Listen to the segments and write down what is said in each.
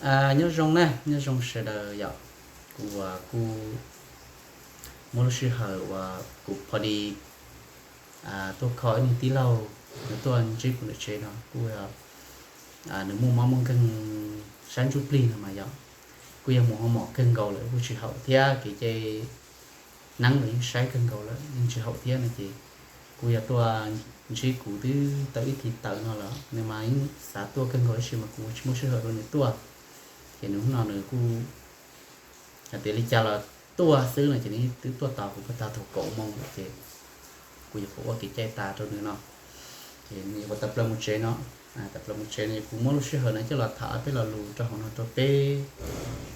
Nyob zoo na, nyob zoo sawv daws yom. Kuv kuj muaj lub sij hawm uas kuv pom li tuaj kho ib niag tij laug, nws tuaj ntsib kuv ntawm tsev no kuj, nws muaj mob muaj nkeeg sab ntsuj plig no mas yom. Kuj yog mus ho mom kawg nkaus lawm kuj tsis haum thiab, kev cai neeb los yeej saib kawg nkaus lawm yeej tsis haum thiab no ces kuj yog tuaj ntsib kuv twb tau ib thim tawm no lawm, nws mas yeej xav tuaj kawg nkaus tab sis mas kuv tsis muaj sij hawm rau nws tuaj. Ces nws hnub no nws kuj hais tias li cas los tuaj xwb no ces nws twb tuaj tos kuv puag ta thaum kaum moos lawm ces kuv yuav kom ua kev cai tas rau nws no. Ces nws yuav kom tawm plaws mus tsev no, tawm plaws mus tsev no kuv muab lub sij hawm no coj los tham peb lo lus rau hauv no rau peb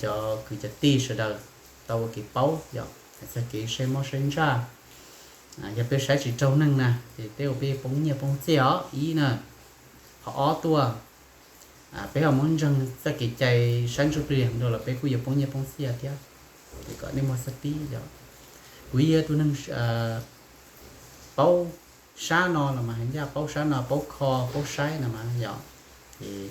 cov kwv cov tij sawv daws tau ua kev paub yom, hais txog kev saib mob saib ntsaj. Yog peb saib tsis raug neeg na ces tej uas peb poob nyiaj poob txiaj os ib na. Qhov ob tuaj, peb ho muab ntseeg txoj kev cai saib ntsuj plig heev dua los peb kuj yuav poob nyiaj poob txiaj thiab. Ces kom nej muaj xab tib yom. Kuv yog tus neeg paub sab no los mas hais ncaj paub sab no paub kho paub saib no mas yom. Ces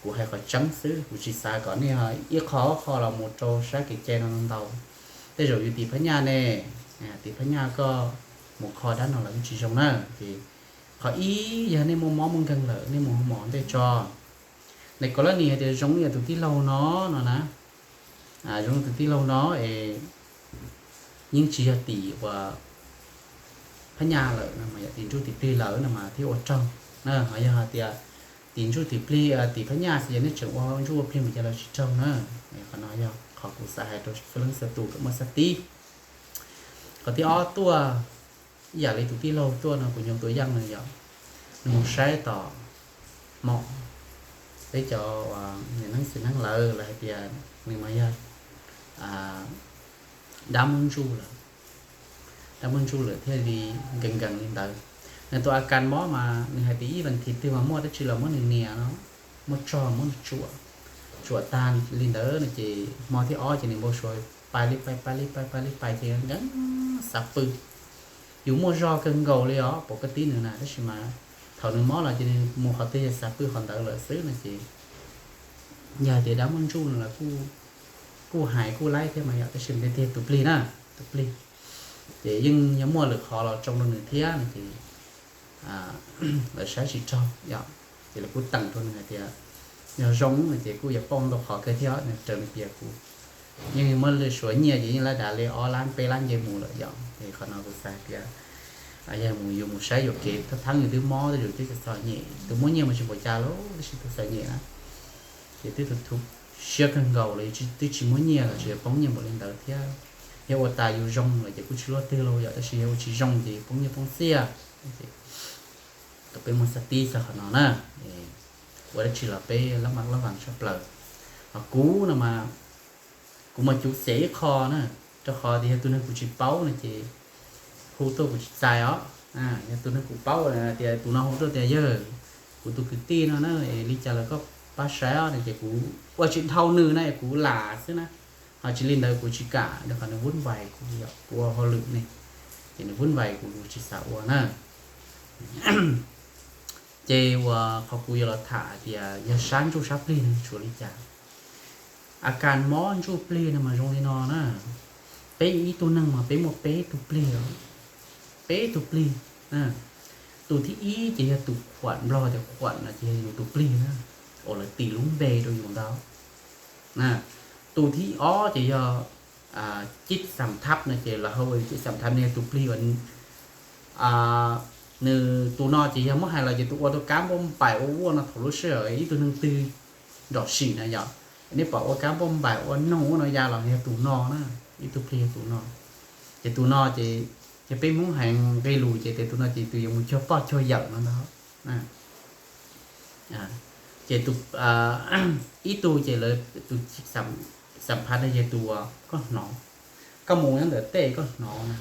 kuv hais qhov tseeb xwb, kuv tsis xav kom nej ib qho ob qho los mus rau sab kev cai no ntau. Tej zaum yus tim phab nyaj ne, tim phab nyaj koj mus kho dab no los yeej tsis zoo na. Ces qhov ib, yog nej muaj mob muaj nkeeg lawm nej mus hoo mom ntej tso. Nais kov lab nis hais tias zoo ib yam tus tij laug no no na, zoo tus tij laug no es yeej tsis yog tim uas phab nyaj lawm no mas yog tim ntsuj tim plig lawm no mas thiaj ua raug na. Ho yog hais tias tim ntsuj tim plig tim phab nyaj xwb yog nej tseem ua ntsuj ua plig mus cas los tsis raug na. Qhov no yog qhov kuv xav hais rau tsoom leej txhua tus kom muaj xab tib. Qhov thib ob tuaj, ib yam li tus tij laug tuaj no kuv nyob tua yeej no yog nws mus saib tom hmo, peb cov niam neeb txiv neeb lawv lawv hais tias nws mas yog dab muab ntsuj lawm, dab muab ntsuj lawm thiaj li nkees nkees li ntawd. Nws tus a kas mob mas nws hais tias ib vas thiv twg mas muaj dab tsi los muab nws nias no, muab tsog muab nws tsuam, tsuam tag li ntawd no ces hmo thib ob ces nws npau suav pais li pais pais li pais pais li pais ces nkees xav pw. Yus muaj zog kawg nkaus li os pom koj tib nws na tab sis mas thaum nws mob los ces nws mus qhov twg yog xav pw qhov ntawd lawm xwb no ces yog hais tias dab muab ntsuj no los kuj hais kuj laib thiab mas yom tab sis tiag tiag tus plig na, tus plig ces yeej yog muaj lwm qhov los tsoo rau nws thiab no ces lawv saib tsis raug yom. Ces lawv kuj teem rau nws hais tias yog zoo no ces kuj yuav pauj ntau qhov kawg thiab nws raws nws piav kuv. Yeej muab suav nyiaj ces yeej lab dav li ob lab peb lab nce mus lawm yom. Es qhov no kuv xav tias yog mus yus mus saib yuam kev thab thab nws twb mob tej zaum twb txom txom nyem, tus muaj nyiaj mas tsis npaum cas lauj tab sis tus txom nyem na ces twb tu tu siab kawg nkaus los twb tsis muaj nyiaj los tsis poob nyiaj npaum li ntawd thiab. Yog ua tas yus zoo lawm ces kuj tsis luaj twg lauj yom tab sis yog ua tsis zoo ces poob nyiaj poob txiaj. Kom peb muaj xab tib txog qhov no na, ua dab tsi los peb lab maj lab vam tshaj plaws. Ho kuv no mas kuv mas cuv xev ib qho na, rau qhov tias yog tus neeg kuv tsis paub no ces hu tuaj kuv tsis txais os. Yog tus neeg kuv paub tias tus no hu tuaj tias yawg, kuv tus kwv tij no na, es li cas los koj pab saib os no ces kuv ua tsis dhau nws na es kuv lam xwb na. Ho tsis li ntawd kuv tsis kam rau qhov nws vub vais kuv, kuv ua hauj lwm ne, ces nws vub vais kuv kuv tsis xav ua na. Ces uas qhov kuv yuav los tham hais tias yog sab ntsuj sab plig no tshuav li cas. A kas mob ntsuj plig no mas zoo li no na, peb ib tug neeg mas peb muaj peb tug plig os, peb tug plig. Tus thib ib ces yog tus khuam, Nplog tias khuam no ces yog yus tus plig na, uas lawv tis lub npe rau yus ntawd. Tus thib ob ces yog cib xam thab no ces lawv hu ua cib xam thab no yog tus plig uas nws tus no ces yog muab hais los ces tus ua tau kab npauj npaim ua vuaj no thaum lub sij hawm ib tug neeg twg nrom sim na yom. Nej pom ua kab npauj npaim ua noog ua no ya los yog tus no na, ib tug plig yog tus no. Ces tus no ces yog peb Hmoob hais nqe lus ces tias tus no ces tus yuav mus cuag poj cuag yawm no ntag. Ces tus ib tug ces lawv tus xam phav no yog tus koj hnov, koj mus nyob ntawm tej koj hnov na,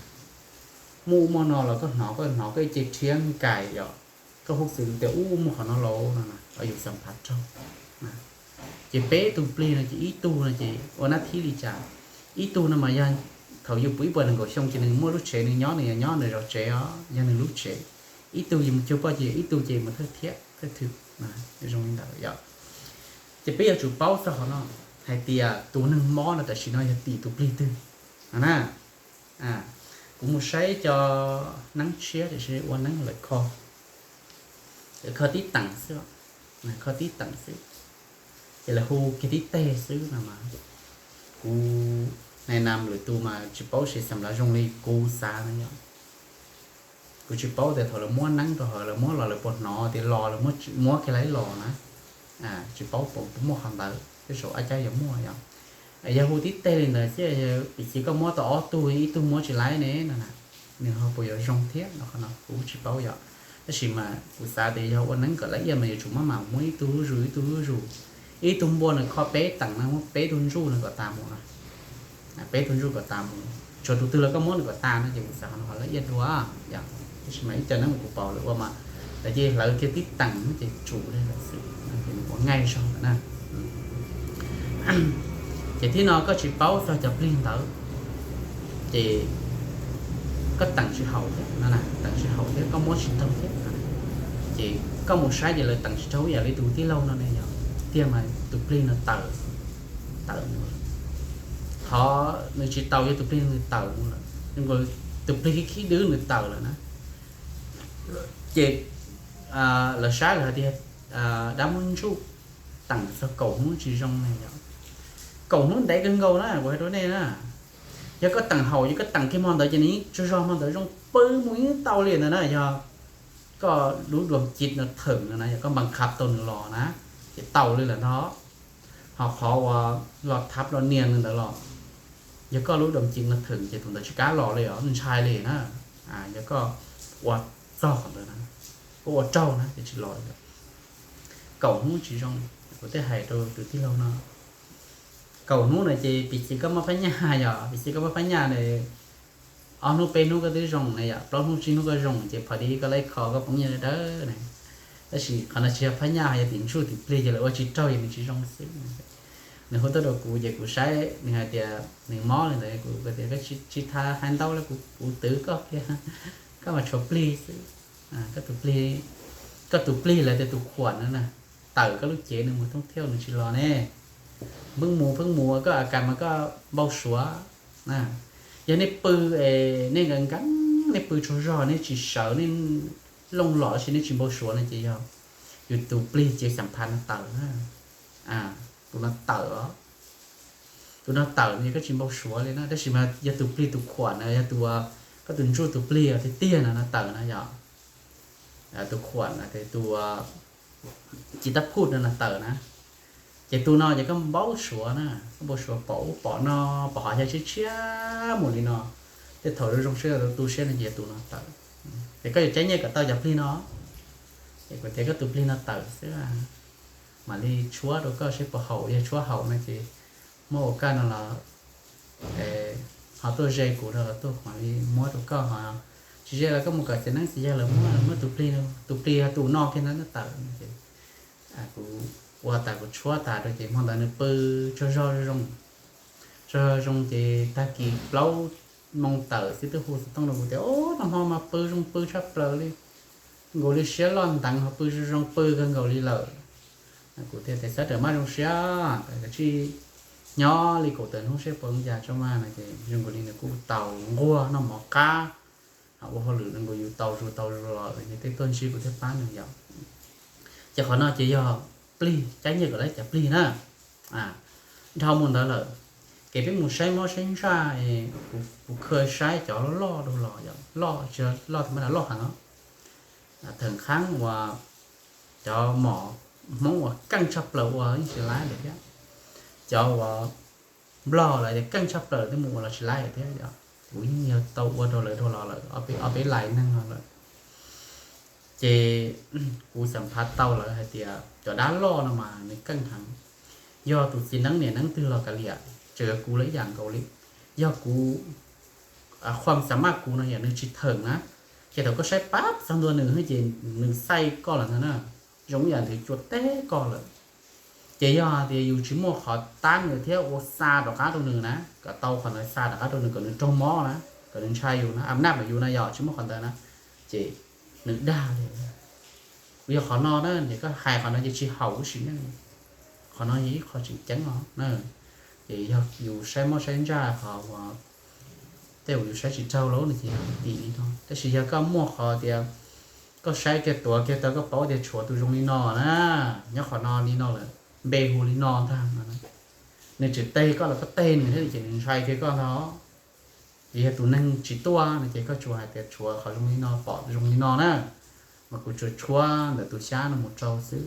muaj ub muaj no los koj hnov, koj hnov koj ib ce rhiab nkais yom, koj hub xwm tias ub muaj qhov no los no na, yus xam phav raug. Ces peb tug plig no ces ib tug no ces ua nab thib li cas, ib tug no mas yog thaum yus pw ib puas nees nkaum xyoo ces nws muaj lub tsev nws nyob, nws yog nyob nws zov tsev os, yog nws lub tsev. Ib tug yus mus cuag poj ces ib tug ces mus thawj thiab thawj thwm, zoo li ntawd yom. Ces peb yuav tsum paub txog qhov no hais tias tus neeg mob no tam sim no yog tim tus plig twg no na. Kuv mus saib cov neeb tshiab tiam sis ua neeb lawv kho, lawv kho tib teem xwb, kho tib teem xwb, ces lawv hu kiag tib teg xwb no mas kuv nai nam lwm tus mas tsis paub seb xam lav zoo li kuv xav no yom. Kuv tsis paub tias thaum lawv muab neeb rau hauv lawv muab los lawv puas hnov tias los lawv muab kiag lawv los na. Tsis paub puas muaj qhov ntawd, tej zaum ab cab yuav muaj yom. Yog hu tib teg li ntawd thiab, piv txwv koj muab tau ob tug, ib tug muab tsis laib ne no na, nws ho puas yuav zoo thiab no, qhov no kuv tsis paub yom. Tab sis mas kuv xav tias yog ua neeb kom laj iaj mas yuav tsum maj mam muab ib tug zuj zus ib tug zuj zus. Ib tug npua nws kho peb teem no, muab peb tug ntsuj no kom tas mus no, peb tug ntsuj kom tas mus, tsuas tus twg los koj muab nws kom tas no ces kuv xav qhov no ho laj iaj dua yom. Tab sis mas ib co neeb uas kuv pom lawv ua mas lawv cia li hlawv kiag tib teem ces tsum li lawm xwb, ces nws ua nqaij zog lawm na. Ces thib no koj tsis paub txog cov plig ntawd ces koj teem tsis haum thiab no, teem tsis haum thiab koj muab tsis raug thiab. Ces koj mus saib ces lawv teem tsis raug ib yam li tus tij laug no ne yom, tiag mas tus plig no tawm, tawm mus lawm. Qhov nws tsis tau yog tus plig nws tawm mus lawm, tus plig khib khib dwb nws tawm lawm na. Ces lawv saib lawv hais tias dab muab ntsuj teem txog kaum hnub tsis zoo ne yom. Kaum hnub ntev kawg nkaus na, kuv hais rau nej na. Yog koj teem haum, yog koj teem kiag hmo ntawd ces nws yeej tsaug zog hmo ntawd zoo pw mus yeej tau li ntawd na. Yog koj lub dua ci no theem no na, yog koj npas khab tau nws los na, ces tau li lawm ntag. Ho qhov uas los thab los nias nws ntawd los, yog koj lub dua ci no theem ces tus ntawd tsis kam los li os, ntshai li na. Yog koj ua txog qhov ntawd na, koj ua raug na ces tsis los li. Kaum hnub tsis zoo, kuv thiaj hais rau tus tij laug no. Kaum hnub no ces piv txwv koj muaj phab nyaj yom, piv txwv koj muaj phab nyaj na, ob hnub peb hnub koj twb zoo na yom, plaub hnub tsib hnub koj zoo ces phom di koj laib kho koj poob nyiaj dawb na. Tab sis qhov no tsis yog phab nyaj, yog tim ntsuj tim plig ces lawv ua tsis raug ces nws tsis zoo xwb. Nws hu tuaj rau kuv ces kuv saib nws hais tias nws mob li ntawd, kuv tias koj tsis tas hais ntau li, kuv twv koj kiag, koj mas tshuav plig xwb. Koj tus plig lawv tias tus khuam no na, tawm koj lub cev nws mus thoob thiauj nws tsis los ne. Pheej mus pheej mus koj a kas mas koj npau suav. Yog nej pw es nej nkees nkees, nej pw tsaug zog, nej tsis sawv, nej looj los sis nej tsis npau suav no ces yog yus tus plig cev xam phav no tawm na. Tus no tawm os, tus no tawm no yog koj tsis npau suav li na. Tab sis mas yog tus plig tus khuam na, yog tus, koj tus ntsuj tus plig tiag tiag no no tawm na yom. Tus khuam na, tus ci tab phut no no tawm na. Ces tus no ces koj npau suav na, koj npau suav pom ub pom no, pom qhov xyov tshiab tshiab mus li no, tej thaum zoo zoo siab tu siab no ces tus no tawm. Ces koj yuav caij nyiaj kom tau cov plig no. Ces kuv tias koj tus plig no tawm xwb, mam li tshuab rau koj seb puas haum, yog tshuab haum no ces muab ua kaj no los ho tuaj ze kuv no los tuaj mam li muab rau koj ho. Tsis ze los koj mus kom txiv neeb txiv yaig lawv muab, muab tus plig, tus plig yog tus no kiag ntawd no tawm. Kuv ua tas kuv tshuab tas rau ces hmo ntawd nws pw tsaug zog zoo, tsaug zog zoo ces tag kis plaub moo tawm xib twb hu xov tooj rau kuv tias, o, nag hmo mas pw zoo pw tshaj plaws li, nkaus li siab loj nteev ho pw zoo zoo pw kawg nkaus li lawm. Kuv thiaj tias sawv daws maj zoo siab, kav tsij nyob li kaum tawm hnub seb puas ua cas tso mas no ces zoo nkaus li nws kuj tau nquag noj mov qab, ua hauj lwm zoo nkaus yus tau zus tau zus los ces tej tuaj ntsib kuv thiaj pab nws yom. Ces qhov no ces yog plig, caij nyiaj kom lawv cov plig na. Dhau mus ntawd lawm, kev peb mus saib mob saib ntsaj, kuv khawb saib cov loj loj dua los, loj tsis loj tha ma da loj heev os. Theem qhaab uas cov mom Hmoob uas keej tshaj plaws ua yeej tsis laib lawm thiab. Cov uas Nplog lawv tias keej tshaj plaws twb mus ua los tsis laib lawm thiab. Kuv yeej yog tau ua rau lawv dua los lawm ob peb lais neeg no lawm. Ces kuv xam phav tau lawv hais tias cov dab loj no mas nws keej heev. Yog tus txiv neeb niam neeb twg los kav liam, tseem yog kuv lawv ib yam nkaus li. Yog kuv, qhuam xam maj kuv no yog nws tsis theem na, ces thaum koj saib pab txog ntua nws ces nws xaij koj lawm ntag na, zoo ib yam nws cua teb koj lawm. Ces yog tias yus tsis muaj qhov tab nws thiab ua xa rov qab rau nws na, kom tau qhov ntawd xa rov qab rau nws kom nws raug mob na, kom nws ntshai yus na, a naj mas yus na yog tsis muaj qhov ntawd na, ces nws dag li. Kuv yog qhov no na, ces koj hais qhov no ces tsis haum lub sim neej. Qhov no yog ib qho tseem ceeb os na. Ces yog yus saib mob saib ntsaj qhov uas tej uas yus saib tsis raug lawm no ces yog tim li no, tab sis yog koj muaj qhov tias koj saib kiag tuav kiag tau koj paub tias tshuav tus zoo li no na, nyob qhov no li no lawm, npe hu li no ntag no, nws tseem teg koj los koj teg nws thiab ces nws ntshai kiag koj ntag. Ces yog tus neeg tsis tuaj no ces koj tsuas hais tias tshuav qhov zoo li no pom zoo li no na, mas kuv tsuas tshuab ntawm tus xyab no mus rau xwb.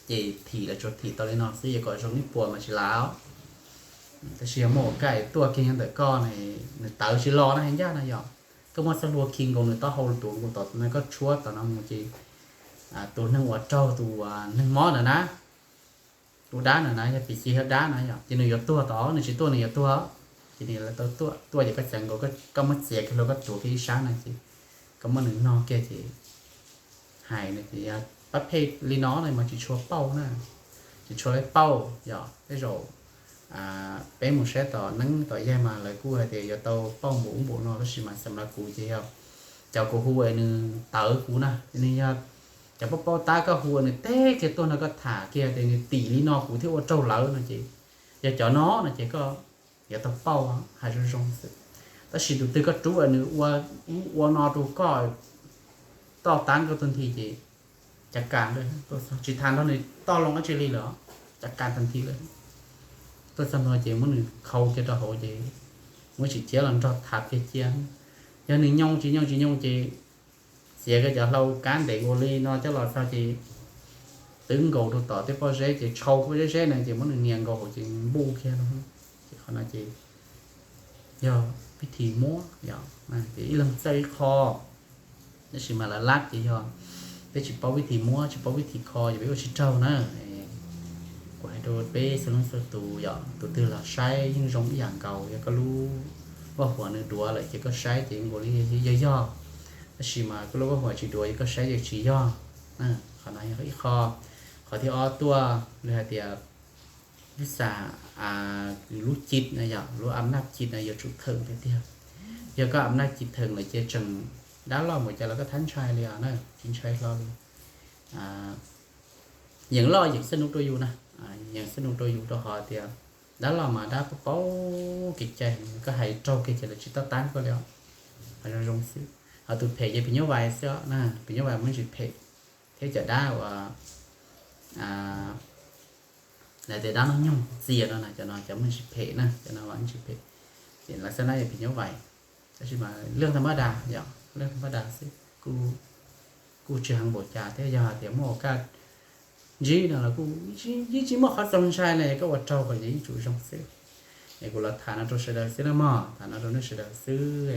Ces thim los tsuas thim tau li no xwb, yog kom zoo ib puas mas tsis lav. Tab sis yog muaj ua kaj tuaj kiag nyob ntawm koj, nws tawv tsis los na, hais ncaj no yog koj muab xab hlua khi nkaus nws taub hau tuav nkaus tom no, koj tshuab tom no mus ces tus neeg uas raug tus neeg mob ntawd na, tus dab ntawd na, yog piv xis yog dab na yog ces nws yuav tuag tod, nws tsis tuaj nws yuav tuag. Ces nws tau tuaj, tuaj ces koj txeev nkaus, koj muab txiav kiag hlua koj tuav kiag ib sab na ces koj muab nws nog kiag ces hais no ces yog pab phem li no no mas tsis tshua pauj na, tsis tshua lawv pauj yog tej zaum peb mus saib tom neeb tom yaig mas lawv kuj hais tias yuav tau pauj npaum ub npaum no, tab sis mas xam lab kuv ces yog cov kuv hu es nws tawv kuv na, nws yog cov paub paub tab koj hu nws teb kiag tuaj no koj tham kiag tias nws tim li no kuv thiaj ua raug lawv no ces yog cov no no ces koj yuav tau pauj, hais zoo zoo xwb. Tab sis tus twg koj rub nws ua ub ua no rau koj, toj tab koj tuag nthi ces cav kas, tsis tas nrog nws toj loo dab tsi li lawm, cav kas tag nthi lawm. Tuaj txog ntua ces muab nws khau kiag rau hauv ces muab tsim ciab los nrog tham kiag cia. Yog nws nyoo tsis nyoo tsis nyoo ces txiav kiag cov hlau kab ntev nkaus li no coj los txog ces twb nkaus rau tom tej pob zeb ces tshau pob zeb zeb na ces muab nws nias nkaus hauv ces npuj kiag no. Ces qhov no ces yog vib thim muab, ces ib leeg txawj ib qho. Tab sis mas lawv lab ces yog peb tsis paub vib thim muab tsis paub vib thim kho ces peb ua tsis raug na. Kuv hais rau peb txhua leej txhua tus yom, tus twg los saib yeej zoo ib yam nkaus, yog koj lub vaj huam nws duav lawm ces koj saib ces nkaus li yog yog, tab sis mas koj lub vaj huam tsis duav ces koj saib ces tsis yog. Qhov no yog ib qho. Qhov thib ob tuaj li hais tias vib xas lub cim no yog lub am naj cim no yuav tsum theem tiag tiag. Yog koj am naj cim theem lawm ces tseem dab loj mus cas los koj thab ntshai li os na, tsis ntshai hlo li. Yeem loj yeem xab nub rau yus na, yeem xab nub rau yus rau qhov tias dab loj mas dab paub paub kev cai, koj hais raug kiag ces lawv tsis toj tab koj li os. Hais zoo zoo xwb, ho tus phem ces phim nyuj vais xwb na, phim nyuj vais muaj ntsis phem, thiab cov dab uas lawv tias dab noj nyoog txias no na, cov no cov muaj ntsis phem na, cov no muaj ntsis phem. Ces lawv xab nab yog phim nyuj vais, tab sis mas leej tha mab das yom, leej tha mab das xwb, kuj tsis heev npaum cas thiab. Yog hais tias muaj ua kaj ntsib no los kuj yeej tsis muaj qhov txaus ntshai na, yog koj ua raug kom ces yeej tsum zoo xwb. Es kuv los tham no rau sawv daws xwb na mog, tham no rau nej sawv daws xwb,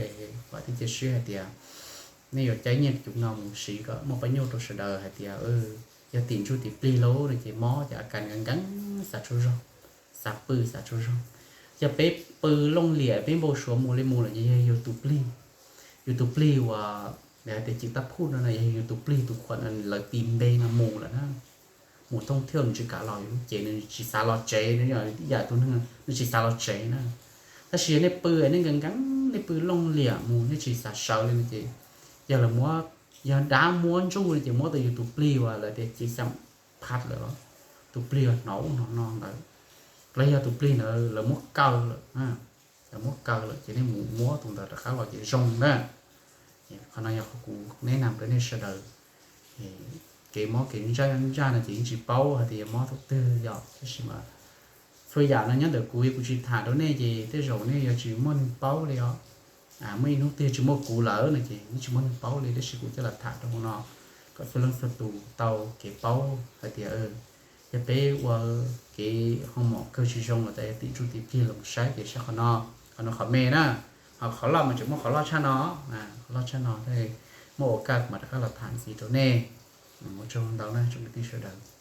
vam thiab cia siab hais tias nej yuav caij nyiaj cum no mus siv kom muaj pab nyuj rau sawv daws hais tias yog tim ntsuj tim plig lauj no ces mob ces a kas nkees nkees xav tsaug zog, xav pw xav tsaug zog. Yog peb pw looj liam peb npau suav mus li mus lawm ces yog yus tus plig, yus tus plig uas hais tias cim tab phuj no na, yog yus tus plig tus khuam lawv tis npe no mus lawm na, mus thooj thiaj nws tsis kam los yus lub cev, nws tsis xav los tsev, yam tus neeg nws tsis xav los tsev na. Tab sis yog nej pw nej nkees nkees, nej pw looj liam mus nej tsis xav sawv li no ces yog lawv muab, yog dab muab ntsuj no ces muab tau yus tus plig uas lawv tias cim xam phaj lawm los, tus plig uas hnov ub hnov no ntawd, los yog tus plig ntawd lawv muab kaw lawm, lawv muab kaw lawm ces nej mus muab tus ntawd rov qab los ces zoo na. Qhov no yog qhov kuv neb nam rau nej sawv daws. Kev mob kev ntsaj ntsaj no ces yeej tsis paub hais tias yog mob thaum twg yom, tab sis mas txhua yam no nyob ntawm kuv, yog kuv tsis tham rau nej ces tej zaum nej yuav tsis muaj neeg paub li os. Muaj ib hnub twg tsis muaj kuv lawm no ces yeej tsis muaj neeg paub li, tab sis kuv coj los tham rau hauv no kom txhua leej txhua tus tau kev paub hais tias yog peb ua kev hoo mom kawg tsis zoo los tas yog tim ntsuj tim plig los saib ces saib qhov no, qhov no qhov me na. Ho qhov loj mas tseem muaj qhov loj tshaj no, qhov loj tshaj no, muaj ua kaj mas rov qab los tham ntxiv rau nej. Ua tsaug ntau na tsoom kwv tij sawv daws.